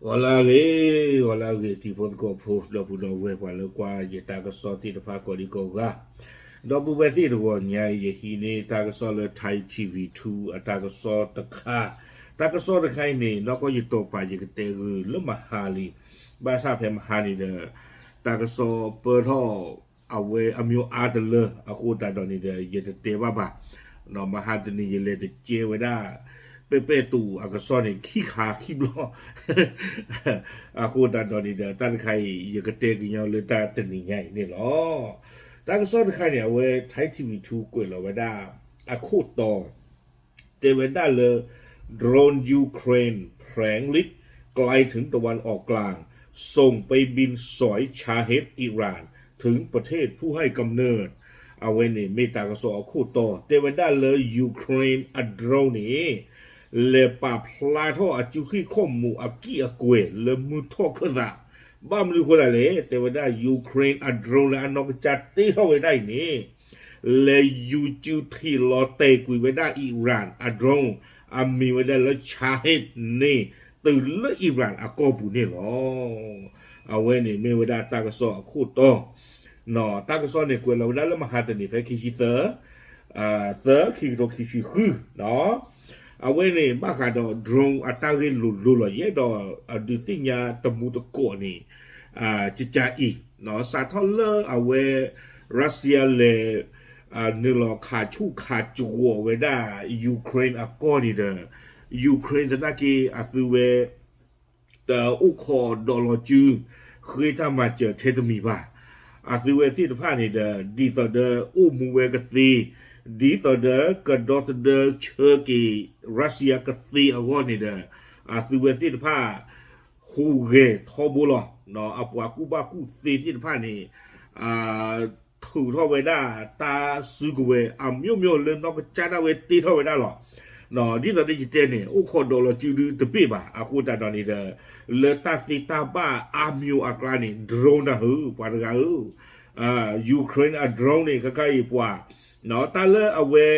ဂီၤလၢအဂ့ၤ, ဂီၤလၢအဂ့ၤ တံၤဖိသကိးဖိ ဒီပုၢ်ဒီဝဲၢ်ပှၤလၢကွၢ်ယတၢ်ကစီၣ်သ့ၣ်တဖၣ်ကိးဒံကိးဂၤ, ဒီပုၢ်ဝဲၢ်သ့ၣ်တဂီၤညါအံၤ ယဟံးန့ၢ်တၢ်ကစီၣ်လၢ Thai T V two အတၢ်ကစီၣ်တခါ, တၢ်ကစီၣ်တခါအံၤန့ၣ် နီၢ်ကီၢ်ယတီၤပာ်ယကတဲဂုာ်လၢမဟါလံ, ဘၣ်ဆၣ်ဖဲမဟါန့ၣ်ဒီး တၢ်ကစီၣ်ပၢၢ်ထီၣ် အဝဲအမျိုးအါတလၢ အဃိသတးဒီးန့ၣ်ဒီး ယတတဲဘၣ်ဘၣ်, ဒီးမဟါတနံၤယလဲၤတကဲဝဲဒၣ် ပဲပဲတူအကစီၣ်န့ၣ် ခံခါခံဘျီ အဃိသတးဒီးန့ၣ်ဒီး တၢ်တခါအံၤ ယကတဲကညီလၢတၢ်တနံၤညါအံၤန့ၣ်လီၤ. တၢ်ကစီၣ်တခါန့ၣ် အဝဲ Thai T V two ကွဲးလီၤဝဲဒၣ် အခိၣ်တီ တဲဝဲဒၣ်လၢ drone Ukraine แผลงฤทธิ์ ไกลถึงตะวันออกกลาง ส่งไปบินสอยชาเฮดอิหร่าน ถึงประเทศผู้ให้กำเนิด အဝဲန့ၣ်မ့ၢ်တၢ်ကစီၣ်အခိၣ်တီ တဲဝဲဒၣ်လၢ Ukraine အ drone န့ၣ် လဲၤပာ်ဖျါထီၣ်အစုဟံၣ်ခိၣ်မူးအကံၢ်အကွဲၤလၢမုၢ်ထီၣ်ခၢၣ်သး, ဘၣ်မနုၤအဃိသတးလဲၣ်, တဲဝဲဒၣ် Ukraine အ drone လၢအနီၢ်ကစၢ်တ့ထီၣ်ဝဲဒၣ်အံၤန့ၣ် လဲၤယူၤစုထံးလီၤတဲာ်ကွံာ်ဝဲဒၣ် Iran အ drone အမံၤဝဲဒၣ်လၢ Shahed န့ၣ် တုၤလၢ Iran အကီၢ်ပူၤန့ၣ်လီၤ. အဝဲန့ၣ်မ့ၢ်ဝဲဒၣ်တၢ်ကစီၣ်အခိၣ်တီ, တၢ်ကစီၣ်န့ၣ်ကွဲးလီၤဝဲဒၣ်လၢမဟါတနံၤဖဲခံဆံသၢ, သၢ ခံကထိခံဆံဃု အဝဲန့ၣ်ဘၣ်ဃးဒီး drone အတၢ်ဂ့ၢ်လိၤလိၤလီၤ ယအဲၣ်ဒိးဒုးသ့ၣ်ညါတမူတကိးန့ၣ် ကကါအံၤ စးထီၣ်လၢအဝဲ Russia လဲၤ နုာ်လီၤခးဆူၣ်ခးကဝီၤဝဲဒၣ် Ukraine အကီၢ်န့ၣ်ဒီး Ukraine သနာ်က့အသုဝဲ တအိၣ်ခိးဒီးလီၤစု ဃ့တၢ်မၤစၢၤထဲတမံၤဘၣ်. အသုဝဲသ့ၣ်တဖၣ်န့ၣ်ဒီး ဒ်သိးဒီးအိၣ်မူဝဲကသ့, ဒ်သိးဒီးကဒီသဒၢဆၢက့ၤ Russia ကသ့အဂီၢ်န့ၣ်ဒီး အသုဝဲသ့ၣ်တဖၣ် ဟူးဂဲၤထီဘိလီၤ. အပှၤကူၣ်ဘၣ်ကူၣ်သ့သ့ၣ်တဖၣ်န့ၣ် ထုးထီၣ်ဝဲဒၣ်တၢ်စုကဝဲၤ အမျိုးမျိုးလၢနီၢ်ကစၢ်ဒၣ်ဝဲတ့ထီၣ်ဝဲဒၣ်လီၤ. ဒ်သိးဒီးယတဲန့ၣ် အိၣ်ခိးဒီးလီၤစုဒုတဘ့ၣ်ဘၣ်. အဃိသတးဒီးန့ၣ်ဒီး လၢတၢ်သ့တၢ်ဘၣ်အါမျိၤအကျါန့ၣ် drone နၢ်ဧၢ ပှၤတဂၤဧၢ, Ukraine အ drone န့ၣ် ခဲခါအံၤပှၤ တၢ်လၢအဝဲ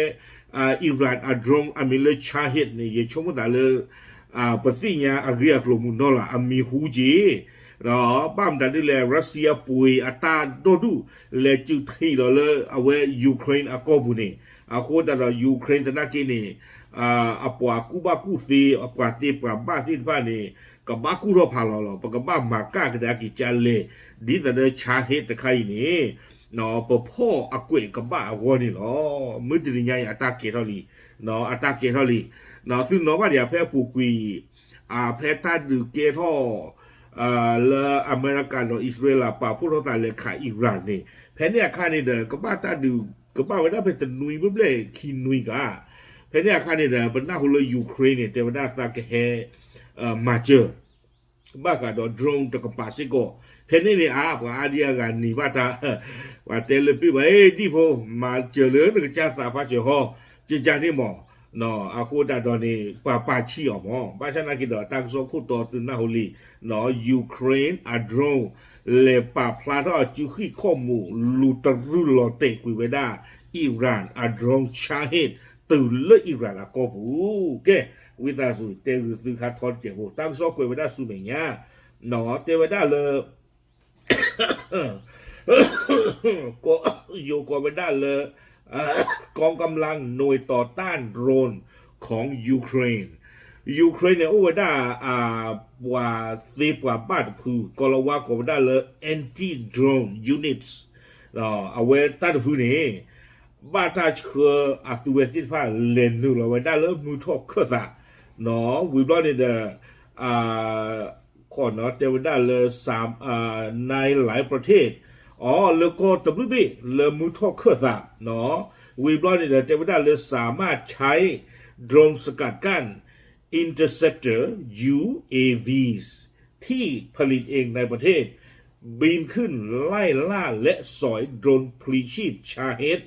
Iran အ drone အမံၤလၢ Shahed န့ၣ် ယဆိကမိၣ်သးလၢ ပသ့ၣ်ညါအဂ့ၢ်အကျိၤမုၢ်နီၢ်လီၤ အမံၤဟူက့ၤ ဒီးဘၣ်မတၤဒ်လဲၣ် Russia ပှ့ၤအတၢ်ဒီဒူၣ် လဲၤစုးထံးလီၤလၢအဝဲ Ukraine အကီၢ်ပူၤန့ၣ် အဃိသတးဒီး Ukraine သနာ်က့န့ၣ် အပှၤကူၣ်ဘၣ်ကူၣ်သ့ အပှၤသ့ပှၤဘၣ်သ့ၣ်တဖၣ်န့ၣ် ကဘၣ်ကူၣ်ထီၣ်ဖးလီၤလီၤ. ပကဘၣ်မၤကၣ်ကဒါက့ၤကလဲၣ် ဒ်သိးဒီး Shahed တခါအံၤန့ၣ် ပဖီၣ်အကွဲးကဘၣ်အဂီၢ်န့ၣ်လီၤ. မုၢ်တနံၤညါအံၤ အတၢ်ကဲထီၣ်လံ, အတၢ်ကဲထီၣ်လံ. သုနီၣ်ဘၣ်ဒံး ဖဲအပူၤကွံာ် ဖဲတၢ်ဒုးကဲထီၣ် လၢအမဲရကၤဒီးအံၣ်စရ့လး ပာ်ဖှိၣ်ထီၣ်သးလဲၤခး Iran န့ၣ် ဖဲန့ၣ်အခါန့ၣ်ဒီး ကဘၣ်တၢ်ဒုး ကဘၣ်ဝဲဒၣ်ဖဲတနွံဘျဲၣ်ခံနွံကါ ဖဲန့ၣ်အခါန့ၣ်ဒီး ပနၢ်ဟူလၢ Ukraine န့ၣ် တဲဝဲဒၣ်သးကဟဲ မၤစၢၤ ဘၣ်ဃးဒီး drone တကပၤစ့ၢ်ကီး, ဖဲန့ၣ်န့ၣ်အါ ပှၤအါဒံအါဂၤနံၤဘၣ်တၢ်, ပှၤတဲလၢပ့ၢ်ဘၣ် ဒံၣ်ဖိ မၤစၢၤလၢနကစၢ်သးဖးစၢၤဟီ ကကါန့ၣ်မး, အဃိသတးဒီးန့ၣ် ပှၤပာ်ဆံးအီၤမး, ဘၣ်ဆၣ်သနာ်က့ဒီး တၢ်ကစီၣ်ခိၣ်တီသုနၢ်ဟူလံ, Ukraine အ drone လဲၤပာ်ဖျါထီၣ်အစုဟံၣ်ခိၣ်မူး လူၤတရုၢ်လီၤတဲာ်ကွံာ်ဝဲဒၣ် Iran အ drone Shahed တုၤလၢ Iran အကီၢ်ပူၤ, ကဲ, ဝံသးစူၤ တဲဂုာ်သုခါထီတစဲးဖိ, တၢ်ကစီၣ်ကွဲးဝဲဒၣ်ဆူမဲာ်ညါ, တဲဝဲဒၣ်လၢ ယိၤကိးဝဲဒၣ်လၢ กองกำลังหน่วยต่อต้านโดรนของยูเครน Ukraine န့ၣ် အိၣ်ဝဲဒၣ် ပှၤသ့ပှၤဘၣ်တဖု ကိၤလၤဝါကိးဝဲဒၣ်လၢ anti drone units အဝဲတၢ်တဖုန့ၣ် ဘၣ်တၢ်ဆှၢအသုဝဲသ့ၣ်တဖၣ် လဲၤနုာ်လီၤဝဲဒၣ်လၢမုၢ်ထီၣ်ခၢၣ်သး, ဝံၤဘျီန့ၣ်ဒီး ခိးနီၤတဲဝဲဒၣ်လၢ ในหลายประเทศ အီၤလၢကီၢ်တဘျုးဘ့ၣ် လၢမုၢ်ထီၣ်ခၢၣ်သး, ဝံၤဘျီန့ၣ်ဒီး တဲဝဲဒၣ်လၢ สามารถใช้ drone สกัดกั้น interceptorยูเอวี ที่ผลิตเองในประเทศ บินขึ้นไล่ล่าและสอยโดรนพลีชีพ Shahed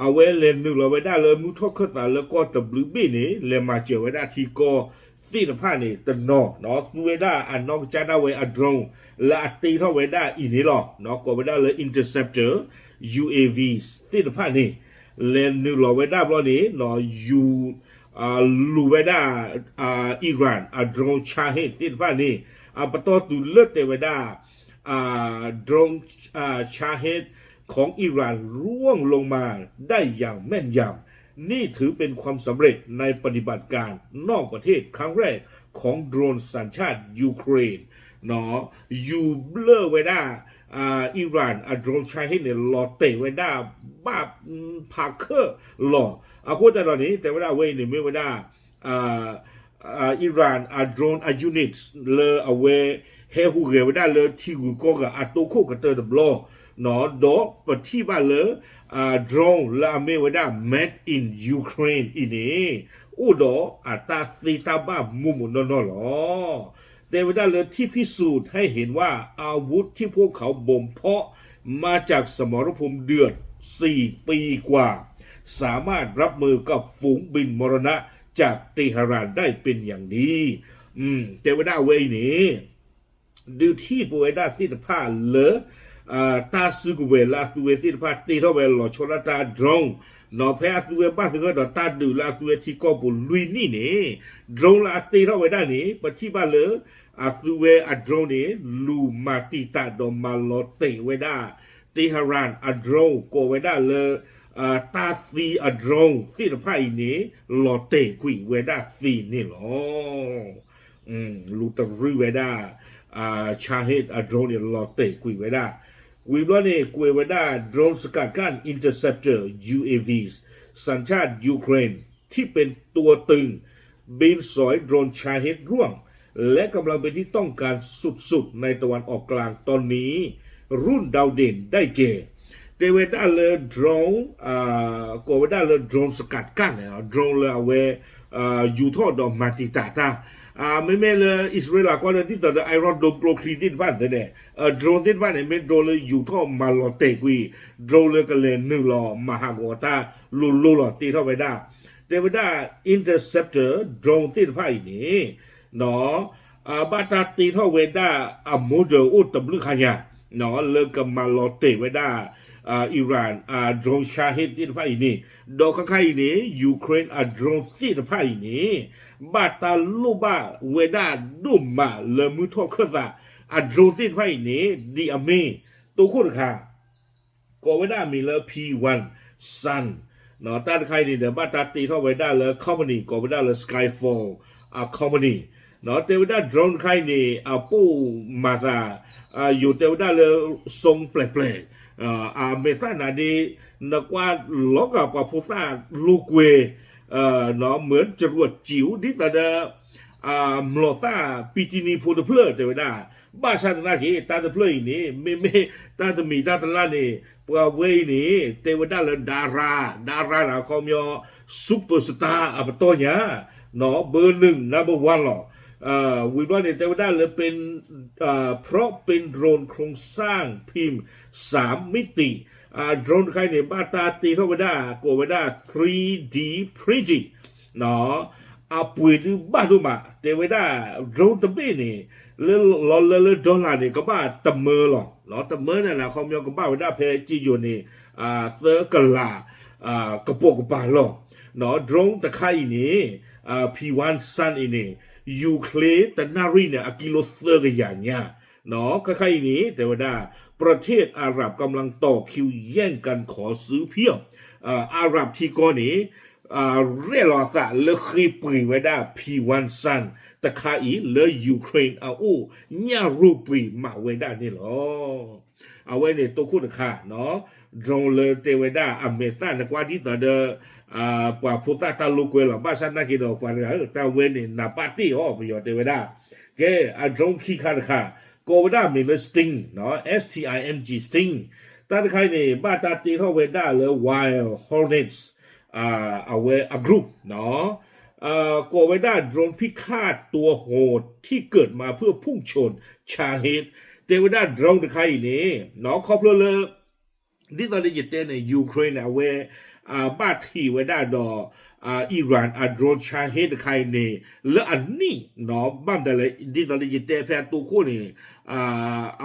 အဝဲလဲၤနုာ်လီၤဝဲဒၣ်လၢမုၢ်ထီၣ်ခၢၣ်သးလၢကီၢ်တဘျုးဘ့ၣ်န့ၣ် လဲၤမၤစၢၤဝဲဒၣ်ထံကီၢ်သ့ၣ်တဖၣ်န့ၣ်တနီၤ, သူဝဲဒၣ်အနီၢ်ကစၢ်ဒၣ်ဝဲအ drone လၢအတ့ထီၣ်ဝဲဒၣ်အံၤန့ၣ်လီၤ. ကိးဝဲဒၣ်လၢ interceptor ယူၢ်အ့ၣ်ဝံၣ် သ့ၣ်တဖၣ်န့ၣ် လဲၤနုာ်လီၤဝဲဒၣ်ဘျီန့ၣ် ယူၢ် လူၤဝဲဒၣ် Iran အ drone Shahed သ့ၣ်တဖၣ်န့ၣ် အပတီၢ်တုၤလၢတဲဝဲဒၣ် drone Shahed ของอิหร่านร่วงลงมาได้อย่างแม่นยำ นี่ถือเป็นความสำเร็จในปฏิบัติการนอกประเทศครั้งแรกของโดรนสัญชาติยูเครน ယူၤဘျၢၣ်ဝဲဒၣ် Iran အ drone Shahed န့ၣ် လီၤတဲာ်ဝဲဒၣ် ဘၣ်ဖးခၢၣ်လီၤ. အဃိသတးဒီးန့ၣ် တဲဝဲဒၣ်အဝဲအံၤန့ၣ် မ့ၢ်ဝဲဒၣ် Iran အ drone အ unit လၢအဝဲဟဲဟူးဂဲၤဝဲဒၣ်လၢထံဂုၤကီၢ်ဂၤအတိခိၣ်ကတၢၢ်တဘျီ ဒီးပထံၣ်ဘၣ်လၢ drone လၢအမ့ၢ်ဝဲဒၣ် Made in Ukraine အံၤန့ၣ် အိၣ်ဒီးအတၢ်သ့တၢ်ဘၣ်မိၢ်မိၢ်နီၢ်နီၢ်လီၤ. တဲဝဲဒၣ်လၢ ที่พิสูจน์ให้เห็นว่าอาวุธที่พวกเขาบ่มเพาะมาจากสมรภูมิเดือดสี่ปีกว่า สามารถรับมือกับฝูงบินมรณะจากเตหะรานได้เป็นอย่างดี တဲဝဲဒၣ်အဝဲအံၤန့ၣ် ဒုးထံၣ်ပဝဲဒၣ်သ့ၣ်တဖၣ်လၢ တၢ်စုကဝဲၤလၢအသုဝဲသ့ၣ်တဖၣ်တ့ထီၣ်ဝဲလီၤဆီဒၣ်တၢ် drone ဒီးဖဲအသုဝဲဘၣ်သဂၢၢ်ဒီးတၢ်ဒုးလၢအသုဝဲထံကီၢ်ပူၤလွံၢ်နံၣ်န့ၣ် drone လၢအတ့ထီၣ်ဝဲဒၣ်န့ၣ် ပထံၣ်ဘၣ်လၢ အသုဝဲအ drone န့ၣ် လူၤမၤတံာ်တာ်ဒီးမၤလီၤတဲာ်ဝဲဒၣ် Tehran အ drone ကိးဝဲဒၣ်လၢ တၢ်သံအ drone သ့ၣ်တဖၣ်အံၤန့ၣ် လီၤတဲာ်ကွံာ်ဝဲဒၣ်သ့န့ၣ်လီၤ. လူၤတရံးဝဲဒၣ် Shahed အ drone န့ၣ် လီၤတဲာ်ကွံာ်ဝဲဒၣ် ဝံၤဘျီန့ၣ် ကွဲးဝဲဒၣ် drone สกัดกั้น interceptor ยู เอ วี สัญชาติ ยูเครน ที่เป็นตัวตึง บินสอย drone Shahed ร่วง และกำลังเป็นที่ต้องการสุดๆในตะวันออกกลางตอนนี้ รุ่นดาวเด่นได้แก่ တဲဝဲဒၣ်လၢ drone ကိးဝဲဒၣ်လၢ drone สกัดกั้นန့ၣ် drone လၢအဝဲ ယူၤထီၣ်ဒီးမၤတံာ်တာ်တၢ် မ့မ့ၢ်လၢအံၣ်စရ့လးကီၢ်န့ၣ် ဒ်သိးဒီး Iron Dome ကျိချံသ့ၣ်တဖၣ်န့ၣ် drone သ့ၣ်တဖၣ်န့ၣ် မ့ၢ် drone လၢယူၤထီၣ်မၤလီၤတဲာ်ကွံာ် drone လၢကလဲၤနုာ်လီၤမၤဟးဂီၤတၢ်လိၤလိၤလီၤတ့ထီၣ်ဝဲဒၣ် တဲဝဲဒၣ် interceptor drone သ့ၣ်တဖၣ်အံၤန့ၣ် ဘၣ်တၢ်တ့ထီၣ်ဝဲဒၣ်အ model အိၣ်တဘျုးခါညါ လၢကမၤလီၤတဲာ်ဝဲဒၣ် Iran အ drone Shahed သ့ၣ်တဖၣ်အံၤန့ၣ် ဒီးခဲခါအံၤန့ၣ် Ukraine အ drone သ့ၣ်တဖၣ်အံၤန့ၣ် ဘၣ်တၢ်လိၣ်ဘၣ်ဝဲဒၣ်ဒိၣ်မးလၢမုၢ်ထီၣ်ခၢၣ်သး အ drone သ့ၣ်တဖၣ်အံၤန့ၣ် ဒ်အမ့ၢ် တိခိၣ်တခါ ကိးဝဲဒၣ်အမံၤလၢ P one Sun တၢ်တခါအံၤန့ၣ်ဒီး ဘၣ်တၢ်တ့ထီၣ်ဝဲဒၣ်လၢ company ကိးဝဲဒၣ်လၢ Skyfall အ company တဲဝဲဒၣ် drone တခါအံၤန့ၣ် အပိၢ်မၤသး ယိၤတဲဝဲဒၣ်လၢ စုံပျဲၢ်ပျဲၢ် အမဲာ်သၣ်နၤဒ့ နကွၢ်လီၤကၤပှၤဖိသၣ်လိာ်ကွဲ မၢၢ်စရူးစံၣ်အူ ဒ်သိးဒီး မျိာ်သၣ်ပံတံနံဖိတဖျၢၣ်တဲဝဲဒၣ် ဘၣ်ဆၣ်သနာ်က့ တၢ်တဖျၢၣ်အံၤန့ၣ် မ့မ့ၢ်တၢ်တမံၤတၢ်တလါန့ၣ် ပှၤဝဲအံၤန့ၣ် တဲဝဲဒၣ်လၢ dara dara န့ၣ် အခီပညီ superstar အပတီၢ်ညါ เบอร์หนึ่ง number one လီၤ. ဝံၤဘျီန့ၣ် တဲဝဲဒၣ်လၢ เพราะเป็นโดรนโครงสร้างพิมพ์สามมิติ drone တခါအံၤန့ၣ် ဘၣ်တၢ်တ့ထီၣ်ဝဲဒၣ် ကိးဝဲဒၣ် three D printing အပှ့ၤဒုးဘၣ်ဒိၣ်မး တဲဝဲဒၣ် drone တဘ့ၣ်န့ၣ် လၢလီၤလၢလၢ dollar န့ၣ် ကဘၣ်တမၢလီၤ. တမၢန့ၣ်န့ၣ် အခီပညီကဘၣ်ဝဲဒၣ်ဖဲစ့ယိၤန့ၣ် သၢကလး ကပိာ်ကပၤလီၤ. drone တခါအံၤန့ၣ် P one Sun အံၤန့ၣ် ယူၤချ့တနၣ်ရံၣ်န့ၣ် အကံလိသၢကယၤညါ ခဲခါအံၤန့ၣ် တဲဝဲဒၣ် ประเทศอาหรับกำลังต่อคิวแย่งกันขอซื้อเพียบ အၤရၣ်ထံကီၢ်န့ၣ် ရဲၣ်လီၤအသးလၢဃ့ပှ့ၤဝဲဒၣ် P one Sun တခါအံၤ လၢ Ukraine အအိၣ်ညၣ်ရိၢ်ပှ့ၤမးဝဲဒၣ်န့ၣ်လီၤ. အဝဲန့ၣ်တိခိၣ်တခါ drone လၢတဲဝဲဒၣ်အမဲာ်သၣ်နကွၢ်ဒ်သိးဒီး ပှၤဖိသၣ်တၢ်လိာ်ကွဲလီၤ. ဘၣ်ဆၣ်သနာ်က့ဒီး ပှၤတဂၤဧၢ တၢ်ဝဲန့ၣ် နၢ်ပၢၢ်တ့ၢ်အီၤ ပယီၤတဲဝဲဒၣ် ကဲ အ drone ခံခါတခါ ကိးဝဲဒၣ်အမံၤလၢ Sting နီၤ S T I N G Sting တၢ်တခါအံၤန့ၣ် ဘၣ်တၢ်တ့ထီၣ်ဝဲဒၣ်လၢ Wild Hornets အဝဲအ group နီၤ ကိးဝဲဒၣ် drone พิฆาตตัวโหดที่เกิดมาเพื่อพุ่งชน Shahed တဲဝဲဒၣ် drone တခါအံၤန့ၣ် နီၤ ခီဖျိလၢ ဒ်သိးလၢယတဲန့ၣ် Ukraine န့ၣ် အဝဲ ဘၣ်ထံးဝဲဒၣ်ဒီး Iran အ drone Shahed တခါအံၤန့ၣ် လၢအနံၣ်နီၤ ဘၣ်မတၤလဲၣ် ဒ်သိးလၢယတဲဖဲအတိခိၣ်န့ၣ်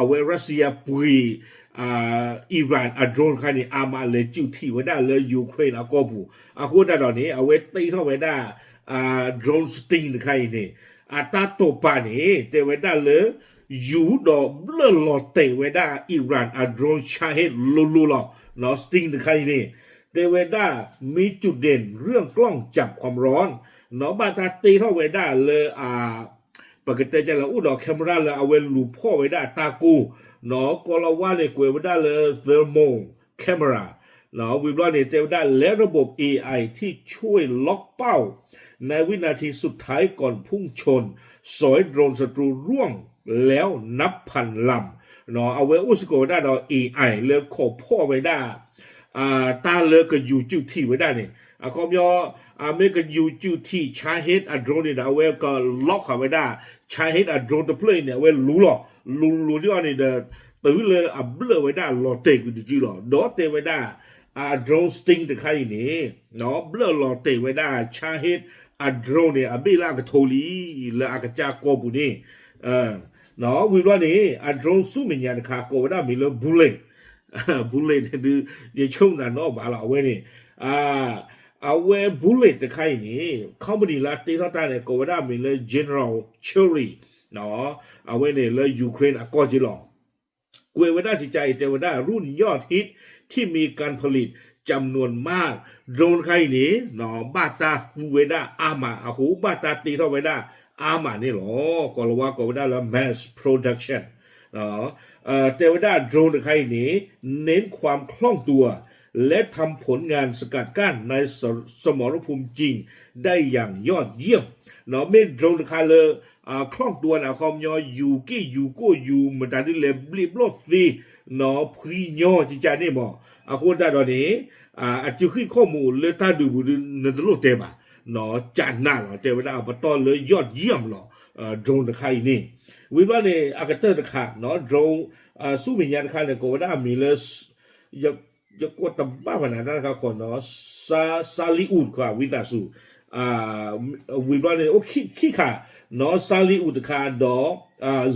အဝဲ Russia ပှ့ၤ Iran အ drone တခါန့ၣ် အါမးလဲၤစုးထံးဝဲဒၣ်လၢ Ukraine အကီၢ်ပူၤ အဃိသတးဒီးန့ၣ် အဝဲတ့ထီၣ်ဝဲဒၣ် drone Sting တခါအံၤန့ၣ် အတၢ်တိာ်ပာ်န့ၣ် တဲဝဲဒၣ်လၢ ယူၤဒီးဘျၢၣ်လီၤတဲာ်ဝဲဒၣ် Iran အ drone Shahed လိၤလိၤလီၤ. Sting တခါအံၤန့ၣ် တဲဝဲဒၣ် မီးကၠူၣ်ဒ့ၣ် เรื่องกล้องจับความร้อน နီၢ် ဘၣ်တၢ်တ့ထီၣ်ဝဲဒၣ်လၢအ ပကတဲကလဲၣ် အိၣ်ဒီး camera လၢအဝဲလူၤဖီၣ်ဝဲဒၣ်တၢ်ကိၢ် နီၢ် ကိလၤဝါန့ၣ် ကွဲးဝဲဒၣ်လၢ thermal camera နီၢ် ဝံၤဘျီန့ၣ် တဲဝဲဒၣ် และระบบ เอไอ ที่ช่วยล็อกเป้า ในวินาทีสุดท้ายก่อนพุ่งชน สอยโดรนศัตรูร่วงแล้วนับพันลำ နီၢ် အဝဲအိၣ်စ့ၢ်ကီးဝဲဒၣ်ဒီး เอไอ လၢခိးဖီၣ်ဝဲဒၣ် တၢ်လၢကယူၤစုးထံးဝဲဒၣ်န့ၣ် အခီပညီ အမ့ၢ်ကယူၤစုးထံး Shahed အ drone န့ၣ်ဒီး အဝဲက lock ဃာ်ဝဲဒၣ် Shahed အ drone တဖျၢၣ်အံၤန့ၣ် အဝဲလူၤလီၤ. လူၤလူၤဒ်အံၤန့ၣ်ဒီး တုၤလၢအဘျၢၣ်ဝဲဒၣ်လီၤတဲာ်ကွံာ်တစုလီၤ. ဒီးတဲဝဲဒၣ် အ drone Sting တခါအံၤန့ၣ် ဘျၢၣ်လီၤတဲာ်ဝဲဒၣ် Shahed အ drone န့ၣ် အဘ့ၣ်လၢအကထိလံ လၢအကစၢ်ကီၢ်ပူၤန့ၣ် နီၢ် ဝံၤဘျီန့ၣ် အ drone ဆူမဲာ်ညါတခါ ကိးဝဲဒၣ်မံၤလၢ Bullet Bullet န့ၣ်ဒုး ယဆိကမိၣ်သးနီၣ်ဘၣ်လီၤ အဝဲန့ၣ် အဝဲ Bullet တခါအံၤန့ၣ် company လၢတ့ထီၣ်တၢ်န့ၣ် ကိးဝဲဒၣ်မံၤလၢ General Cherry အဝဲန့ၣ်လၢ Ukraine အကီၢ်က့လီၤ. ကွဲးဝဲဒၣ်စံးကါအံၤ တဲဝဲဒၣ် รุ่นยอดฮิตที่มีการผลิตจำนวนมาก drone တခါအံၤန့ၣ် ဘၣ်တၢ်သူဝဲဒၣ်အါမး အဃိဘၣ်တၢ်တ့ထီၣ်ဝဲဒၣ်အါမးန့ၣ်လီၤ. ကိလၤဝါကိးဝဲဒၣ်လၢ mass production တဲဝဲဒၣ် drone တခါအံၤန့ၣ် เน้นความคล่องตัว และทำผลงานสกัดกั้นในสมรภูมิจริงได้อย่างยอดเยี่ยม မ့ၢ် drone တခါလၢ คล่องตัว န့ၣ် အခီပညီ ယူၤက့ၣ်ယူၤကိၣ်ယူၤ မတၤဒ်လဲၣ် ဘျ့းဘျီၣ်သ့ ဖှံညီကကန့ၣ်မး အဃိသတးဒီးန့ၣ် အစုဃံၣ်ခီၣ်မူးလၢတၢ်ဒုးပူၤဒုး နတလိၣ်တဲဘၣ် ကနးလီၤ တဲဝဲဒၣ်အပတီၢ်လၢ ยอดเยี่ยม လီၤ drone တခါအံၤန့ၣ် ဝံၤဘျီန့ၣ် အကတၢၢ်တခါ drone ဆူမဲာ်ညါတခါန့ၣ် ကိးဝဲဒၣ်အမံၤလၢ ယကွၢ်တဘၣ်ဘၣ်နၤတၢ်တခါခီနီၤ Salyut ဝံသးစူၤ ဝံၤဘျီန့ၣ် အိၣ်ခံခါနီၤ Salyut တခါဒီး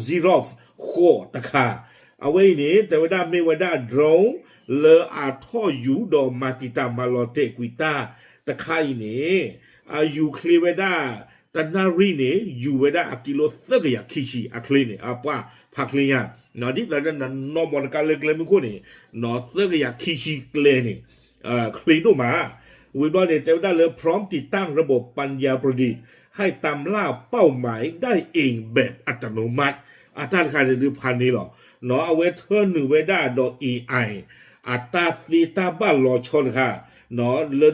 Zirov ဃိးတခါ အဝဲအံၤန့ၣ် တဲဝဲဒၣ်မ့ၢ်ဝဲဒၣ် drone လၢအထီၣ်ယူၤဒီးမၤတံာ်တာ်မၤလီၤတဲာ်ကွံာ်တၢ်တခါအံၤန့ၣ် အယူၤချ့ဝဲဒၣ် တနၣ်ရံၣ်န့ၣ် ယူၤဝဲဒၣ်အကံလိသၢကယၤခံဆံအချ့န့ၣ် အပှၢ်ဖးချ့ညါ ဒ်သိးလၢနနီၢ်မီတကါလၢကျဲမုၢ်ခိၣ်န့ၣ် နီၤသၢကယၤခံဆံကျဲန့ၣ် ချ့ဒိၣ်မး ဝံၤဘျီန့ၣ် တဲဝဲဒၣ်လၢ พร้อมติดตั้งระบบปัญญาประดิษฐ์ให้ตามล่าเป้าหมายได้เองแบบอัตโนมัติ အတၢ်တခါန့ၣ်ဒုးဖးန့ၣ်လီၤ နီၤအဝဲထၢနုာ်ဝဲဒၣ်ဒီး AI အတၢ်သ့တၢ်ဘၣ်လီၤဆီတခါ လၢ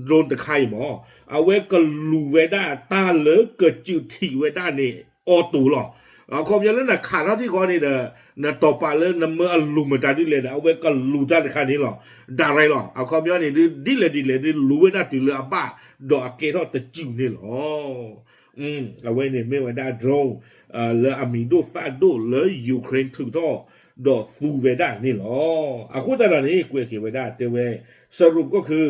drone တခါအံၤမး အဝဲကလူၤဝဲဒၣ်တၢ်လၢကစုးထံးဝဲဒၣ်န့ၣ် အီၤတိၤလီၤ အခီပညီလၢနခးထီၣ်ထံၣ်ဃီန့ၣ်ဒီး နတီၤပာ်လၢနမၢအလူၤမတၤဒ်လဲၣ်ဒီး အဝဲကလူၤတၢ်တခါန့ၣ်လီၤ direct လီၤ အခီပညီန့ၣ်ဒ်လဲၣ်ဒ်လဲၣ်ဒ်လူၤဝဲဒၣ်တုၤလၢအဘၣ်ဒီးအကဲထီၣ်တစုန့ၣ်လီၤ အဝဲန့ၣ်မ့ၢ်ဝဲဒၣ် drone လၢအမံၤဒိၣ်သၣ်ဒိၣ်လၢ Ukraine ထုးထီၣ်ဒီးသူဝဲဒၣ်န့ၣ်လီၤ အဃိသတးဒီးန့ၣ် ကွဲးက့ၤဝဲဒၣ်တဲဝဲ สรุปก็คือ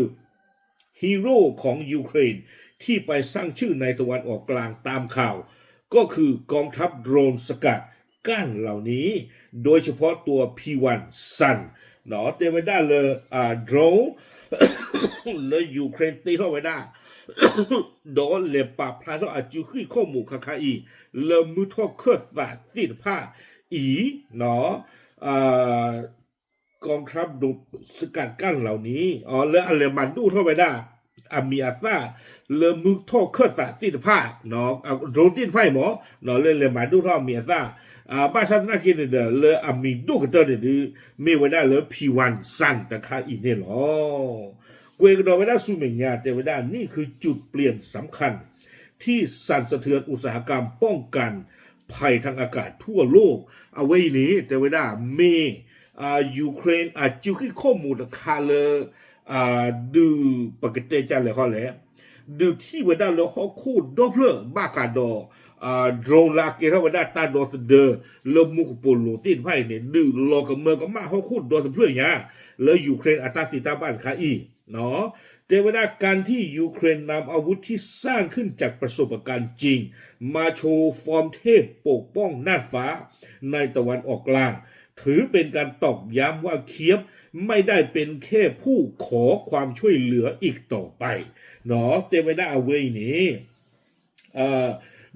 ฮีโร่ของยูเครน ที่ไปสร้างชื่อในตะวันออกกลางตามข่าว ก็คือกองทัพโดรนสกัดกั้นเหล่านี้ โดยเฉพาะตัว P one Sun တဲဝဲဒၣ်လၢ drone လၢ Ukraine တ့ထီၣ်ဝဲဒၣ် ဒီးလဲၤပာ်ဖျါထီၣ်အစုဃံၣ်ခီၣ်မူးခါခါအံၤ လၢမုၢ်ထီၣ်ခၢၣ်သးသ့ၣ်တဖၣ်အံၤ กองทัพโดรนสกัดกั้นเหล่านี้ လၢအလဲၤမၤဒိၣ်ထီၣ်ဝဲဒၣ် အမံၤအသၣ် လၢမုၢ်ထီၣ်ခၢၣ်သးသ့ၣ်တဖၣ် drone သ့ၣ်တဖၣ်အံၤမး လၢလဲၤမၤဒိၣ်ထီၣ်အမံၤအသၣ် ဘၣ်ဆၣ်သနာ်က့န့ၣ်ဒီး လၢအမံၤဒိၣ်ကတၢၢ်န့ၣ်ဒုး မ့ၢ်ဝဲဒၣ်လၢ P one Sun တခါအံၤန့ၣ်လီၤ ကွဲးကဒီးဝဲဒၣ်ဆူမဲာ်ညါ တဲဝဲဒၣ် นี่คือจุดเปลี่ยนสำคัญ ที่สั่นสะเทือนอุตสาหกรรมป้องกันภัยทางอากาศทั่วโลก အဝဲအံၤန့ၣ် တဲဝဲဒၣ် မ့ၢ် Ukraine အစုဃံၣ်ခီၣ်မူးတခါလၢ ဒုးပကတဲကလဲၣ်ဃီလဲၣ် ဒုးထံၣ်ဝဲဒၣ်လၢဟီၣ်ခိၣ်ဒီဖျၢၣ်ဘၣ်ဃးဒီး drone လၢအကဲထီၣ်ဝဲဒၣ်တၢ်ဒီသဒၢ လၢမူကပိာ်လိၤသ့ၣ်တဖၣ်အံၤန့ၣ် ဒုးလီၤကမၢကမၣ်ဟီၣ်ခိၣ်ဒီတဖျၢၣ်ညါ လၢ Ukraine အတၢ်သ့တၢ်ဘၣ်တခါအံၤ တဲဝဲဒၣ် การที่ยูเครนนำอาวุธที่สร้างขึ้นจากประสบการณ์จริงมาโชว์ฟอร์มเทพปกป้องน่านฟ้าในตะวันออกกลาง ทำให้เกิดความ ถือเป็นการตอกย้ำว่าเคียฟไม่ได้เป็นแค่ผู้ขอความช่วยเหลืออีกต่อไป เนาะ တဲဝဲဒၣ်အဝဲအံၤန့ၣ်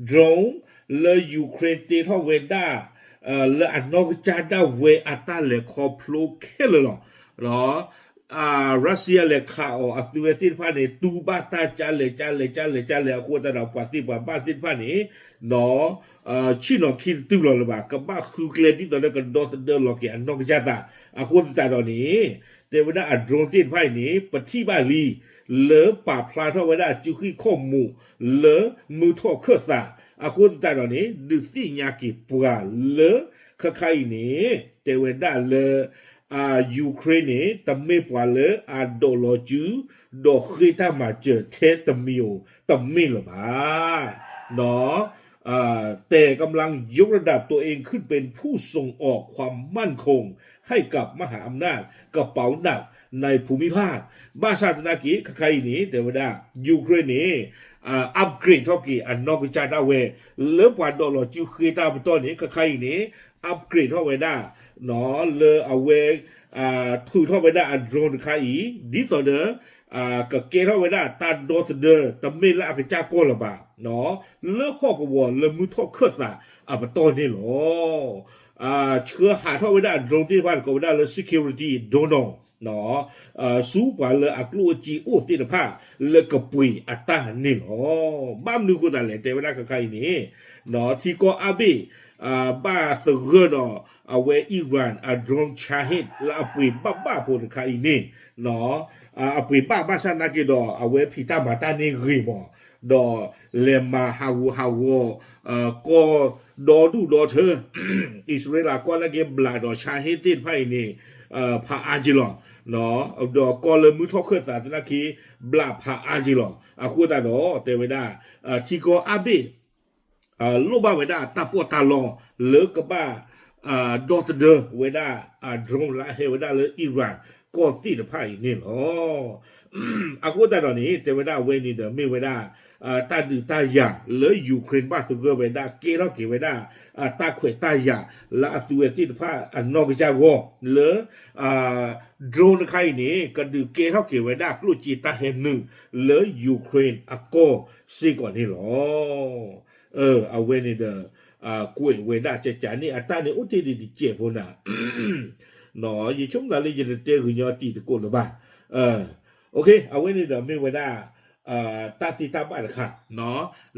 drone လၢ Ukraine တ့ထီၣ်ဝဲဒၣ် လၢအနီၢ်ကစၢ်ဒၣ်ဝဲအတၢ်လဲၤခီဖျိခဲလၢာ်လီၤ. Russia လဲၤခးအီၤအသုဝဲသ့ၣ်တဖၣ်န့ၣ် တူၢ်ဘၣ်တၢ်ကလဲၤကလဲၤကလဲၤကလဲၤအဃိသတးဒီး ပှၤသ့ၣ်ပှၤဘၣ်သ့ၣ်တဖၣ်န့ၣ် ဆ့ၣ်နီၤခံတတုၤလီၤလၢၤဘၣ် ကဘၣ်ဃုကျဲဒ်သိးဒီးကဒီသဒၢလီၤက့ၤအနီၢ်ကစၢ်သး အဃိသတးဒီးန့ၣ် တဲဝဲဒၣ်အ drone သ့ၣ်တဖၣ်အံၤန့ၣ် ပထံၣ်ဘၣ်လံ လၢပာ်ဖျါထီၣ်ဝဲဒၣ်အစုဟံၣ်ခိၣ်မူး လၢမုၢ်ထီၣ်ခၢၣ်သး အဃိသတးဒီးန့ၣ် ဒုးသ့ၣ်ညါက့ၤပှၤလၢ ခဲခါအံၤန့ၣ် တဲဝဲဒၣ်လၢ Ukraine န့ၣ် တမ့ၢ်ပှၤလၢအဒိးလီၤစု ဒီးဃ့တၢ်မၤစၢၤထဲတမံၤဧိၤ တမ့ၢ်လၢၤဘၣ် แต่กำลังยกระดับตัวเองขึ้นเป็นผู้ส่งออกความมั่นคงให้กับมหาอำนาจกระเป๋าหนักในภูมิภาค ဘၣ်ဆၣ်သနာ်က့ ခဲခါအံၤန့ၣ် တဲဝဲဒၣ် Ukraine န့ၣ် upgrade ထီၣ်က့ၤအနီၢ်ကစၢ်ဒၣ်ဝဲ လၢပှၤဒိးလီၤစုဃ့တၢ်ပတီၢ်န့ၣ် ခဲခါအံၤန့ၣ် upgrade ထီၣ်ဝဲဒၣ် လၢအဝဲ ထုးထီၣ်ဝဲဒၣ်အ drone တခါအံၤ ဒ်သိးဒီး ကကဲထီၣ်ဝဲဒၣ်တၢ်ဒီသဒၢ တမ့ၢ်လၢအကစၢ်ကီၢ်လၢၤဘၣ် လၢဟီၣ်ကဝီၤလၢမုၢ်ထီၣ်ခၢၣ်သးအပတီၢ်န့ၣ်လီၤ. ဆှၢဟးထီၣ်ဝဲဒၣ်အ drone သ့ၣ်တဖၣ် ကိးဝဲဒၣ်လၢ security drone ဆူပှၤလၢအကျိၣ်အစ့အိၣ်သ့ၣ်တဖၣ် လၢကပှ့ၤအတၢ်န့ၣ်လီၤ. ဘၣ်မနုၤအဃိသတးလဲၣ် တဲဝဲဒၣ်ခဲခါအံၤန့ၣ် ထံကီၢ်အါဘ့ၣ် ဘၣ်သဂၢၢ်ဒီးအဝဲ Iran အ drone Shahed လၢအပှ့ၤဘၣ်ဘၣ်ဖိတခါအံၤန့ၣ် အပှ့ၤဘၣ်ဘၣ်ဆၣ်သနာ်က့ဒီး အဝဲဖံးတၢ်မၤတၢ်န့ၢ်ဂ့ၤမး ဒီးလဲၤမၤဟးဂူာ်ဟးဂီၤ ကီၢ်ဒီဒူၣ်ဒီထၢ အံၣ်စရ့လးကီၢ်နာ်က့ ဘျးဒီး Shahed သ့ၣ်တဖၣ်အံၤန့ၣ် ဖးအါက့ၤလီၤ. ဒီးကီၢ်လၢမုၢ်ထီၣ်ခၢၣ်သးသနာ်က့ ဘျးဖးအါက့ၤလီၤ. အဃိသတးဒီး တဲဝဲဒၣ် ထံကီၢ်အါဘ့ၣ် လိၣ်ဘၣ်ဝဲဒၣ်တၢ်ပီးတၢ်လီ လၢကဘၣ် ဒီသဒၢဝဲဒၣ် drone လၢအဟဲဝဲဒၣ်လၢ Iran ကီၢ်သ့ၣ်တဖၣ်အံၤန့ၣ်လီၤ. အဃိသတးဒီးန့ၣ် တဲဝဲဒၣ်အဝဲန့ၣ်ဒီးမ့ၢ်ဝဲဒၣ် တၢ်ဒုးတၢ်ယၤလၢ Ukraine ဘၣ်သဂၢၢ်ဝဲဒၣ် ကဲထီၣ်က့ၤဝဲဒၣ် တၢ်ခွဲးတၢ်ယာ်လၢအသုဝဲသ့ၣ်တဖၣ်အနီၢ်ကစၢ်ဂီၢ် လၢ drone တခါအံၤန့ၣ် ကဒုးကဲထီၣ်က့ၤဝဲဒၣ်ကျိၣ်စ့တၢ်ဟဲနုာ်လၢ Ukraine အကီၢ်စ့ၢ်ကီးန့ၣ်လီၤ. အဝဲန့ၣ်ဒီး ကွဲးဝဲဒၣ်ကကးန့ၣ် အတၢ်န့ၣ်အိၣ်တ့ၢ်ဒံးတစဲးဖိနၤ ယဆိကမိၣ်လၢယတတဲဂုာ်ညီတံၤသကိးလၢၤဘၣ်. အဝဲန့ၣ်ဒီးမ့ၢ်ဝဲဒၣ် တၢ်သ့တၢ်ဘၣ်တခါ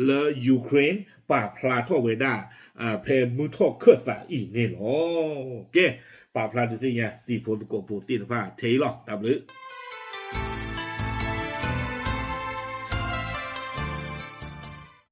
လၢ Ukraine ပာ်ဖျါထီၣ်ဝဲဒၣ် ဖဲမုၢ်ထီၣ်ခၢၣ်သးအံၤန့ၣ်လီၤ. ကဲ ပာ်ဖျါဒုးသ့ၣ်ညါတံၤဖိသကိးဖိသ့ၣ်တဖၣ်ထဲအံၤလီၤ. တၢ်ဘျုး